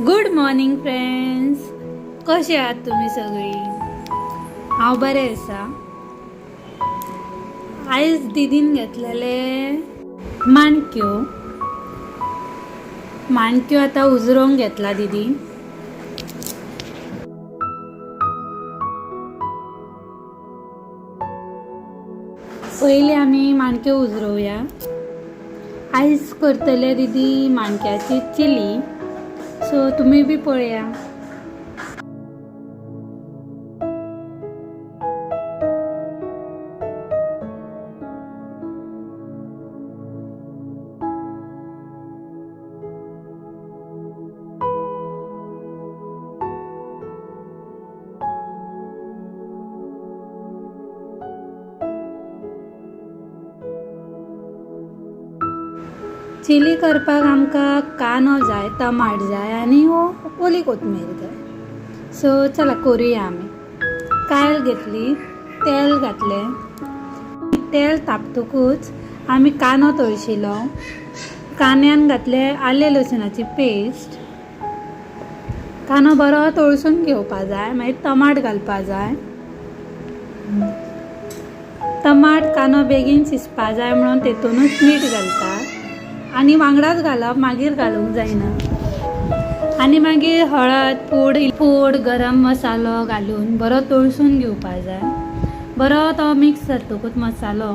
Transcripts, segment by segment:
Good morning friends, कशे आहात तुमी सगळीं? हांव बरें आसा. आयज दिदीन घेतलेले माणक्यो. माणक्यो आतां उजरोवंक घेतला दिदी. पयलीं आमी माणक्यो उजरोवया. आयज करतले दिदी माणक्याची चिली, सो तुमी बी पळया. चिली करपाक आमकां कांदो जाय, टमाट जाय आनी ओली कोथमीर जाय. सो चला करुया आमी. कायल घेतली, तेल घातलें. तेल तापतकूच आमी कांदो तळशिलो. कांद्यान घातले आलें लसणाची पेस्ट. कांदो बरो तळसून घेवपा जाय. मागीर टमाट घालपा जाय. टमाट कांदो बेगीन शिजपा जाय म्हणून तेतूनच मीठ घालता आनी वांगडाच घालप, मागीर घालूंक जायना. आनी मागीर हळद पूड पूड गरम मसालो घालून बरो तळसून घेवपा जाय. बरो तो मिक्स जातकूच मसालो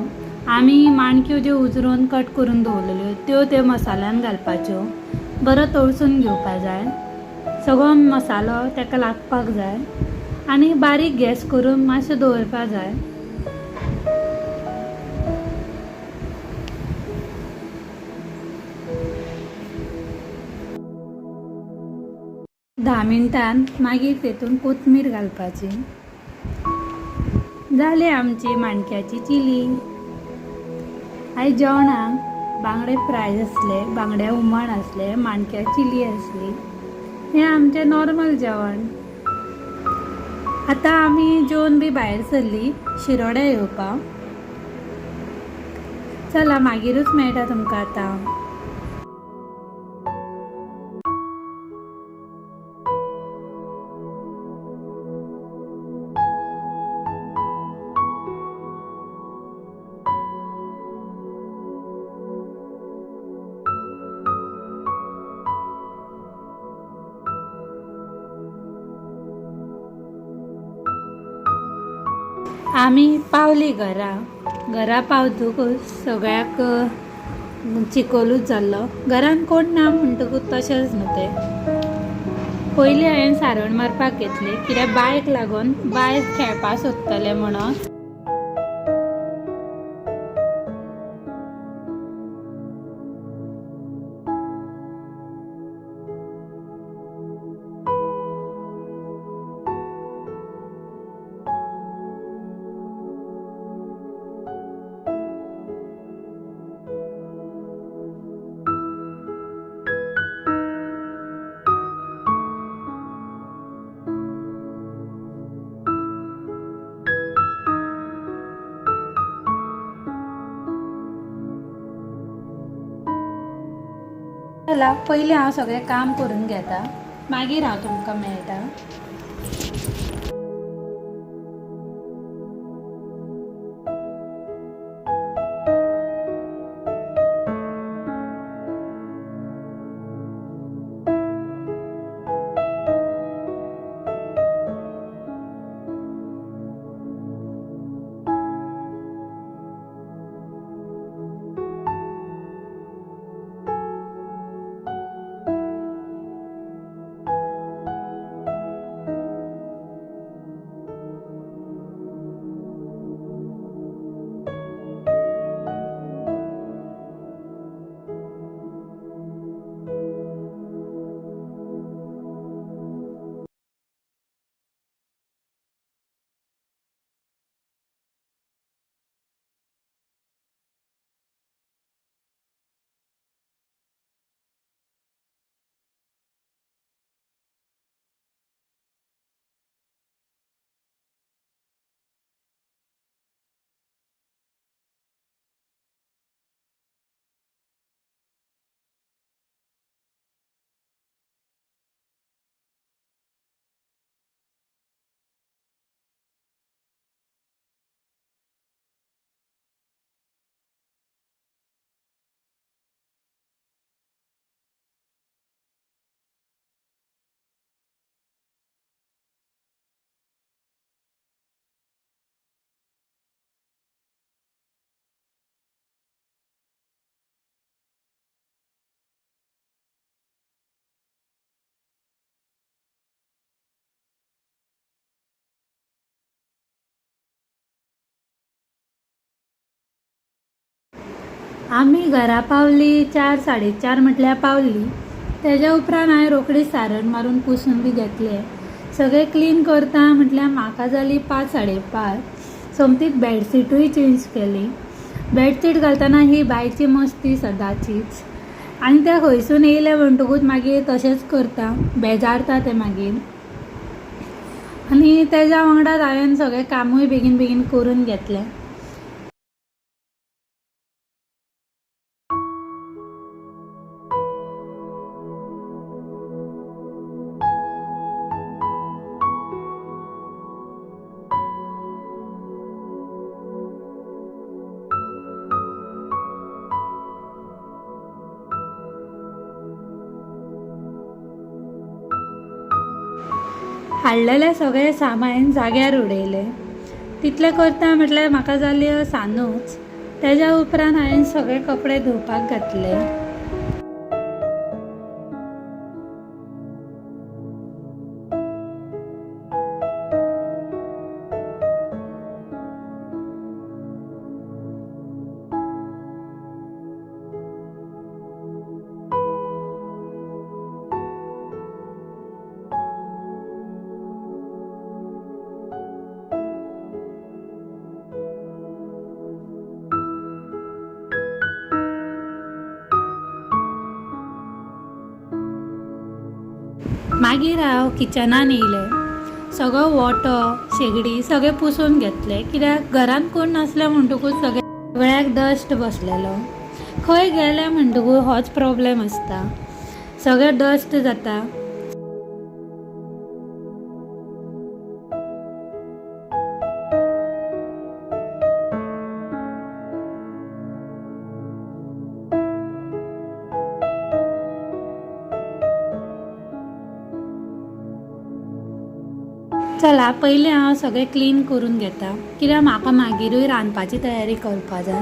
आमी माणक्यो ज्यो उजरोवन कट करून दवरलेल्यो त्यो त्या मसाल्यान घालपाच्यो. बरो तळसून घेवपा जाय. सगळो मसालो ताका लागपाक जाय आनी बारीक गॅस करून मातशें दवरपा जाय. 10 मिनटान मागीर तेतून कोथमीर घालपाची. जाली आमची माणक्याची चिली. आयज जेवणाक बांगडे फ्राय आसले, बांगड्या हुमण आसले, माणक्या चिली आसली. हें आमचें नॉर्मल जेवण. आतां आमी जेवन बी भायर सरली शिरोड्या येवपाक. चला मागीरूच मेळटा तुमकां आतां. आमी पावली घरा. घरा पावतकूच सगळ्याक चिकोलूच जाल्लो. घरान कोण ना म्हणटकूच तशेंच न्हू तें. पयलीं हांवें सारवण मारपाक घेतली, कित्याक बायक लागून बाय खेळपाक सोदतलें म्हणून. चला पयलीं हांव सगळें काम करून घेता, मागीर हांव तुमकां मेळटा. आमी घरा पावली 4, 4:30 म्हटल्यार पावली. तेज्या उपरांत हांवें रोखडी सारण मारून पुसून बी घेतलें. सगळें क्लीन करता म्हटल्यार म्हाका जाली 5, 5:30. सोमतीच बेडशीटूय चेंज केली. बेडशीट घालतना ही बायची मस्ती सदांचीच. आनी ते खंयसून येयले म्हणटकूच मागीर तशेंच करता, बेजारता ते मागीर. आनी तेज्या वांगडाच हांवें सगळें कामूय बेगीन बेगीन करून घेतलें. हाडलेलें सगळें सामान जाग्यार उडयलें. तितलें करता म्हटल्यार म्हाका जाली सानूच. तेज्या उपरांत हांवें सगळे कपडे धुवपाक घातले. मागीर हांव किचनान येयलें. सगळो ओटो, शेगडी सगळें पुसून घेतलें, कित्याक घरांत कोण नासलें म्हणटकूच सगळ्याक डस्ट बसलेलो. खंय गेलें म्हणटकूच होच प्रोब्लेम आसता, सगळें डस्ट जाता. चला पयलीं हांव सगळें क्लीन करून घेता, कित्याक म्हाका मागीरूय रांदपाची तयारी करपा जाय.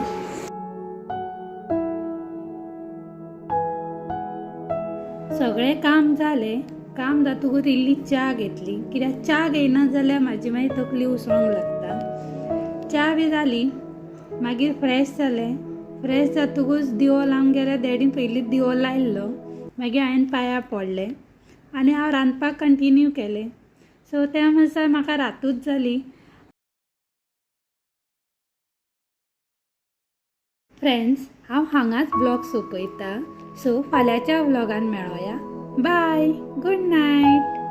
सगळें काम जालें. काम जातकूच इल्ली च्या घेतली, कित्याक च्या घेयना जाल्यार म्हाजी मागीर तकली उसळोंक लागता. च्या बी जाली, मागीर फ्रेश जालें. फ्रेश जातकूच दिवो लावंक गेल्यार डॅडीन पयलींच दिवो लायल्लो. मागीर हांवें पांयां पडलें आनी हांव रांदपाक कंटिन्यू केलें. सो त्या म्हणसर म्हाका रातूच जाली. फ्रेंड्स, हांव हांगाच व्लॉग सोंपयता. सो फाल्यांच्या व्लॉगान मेळोया. Bye, good night.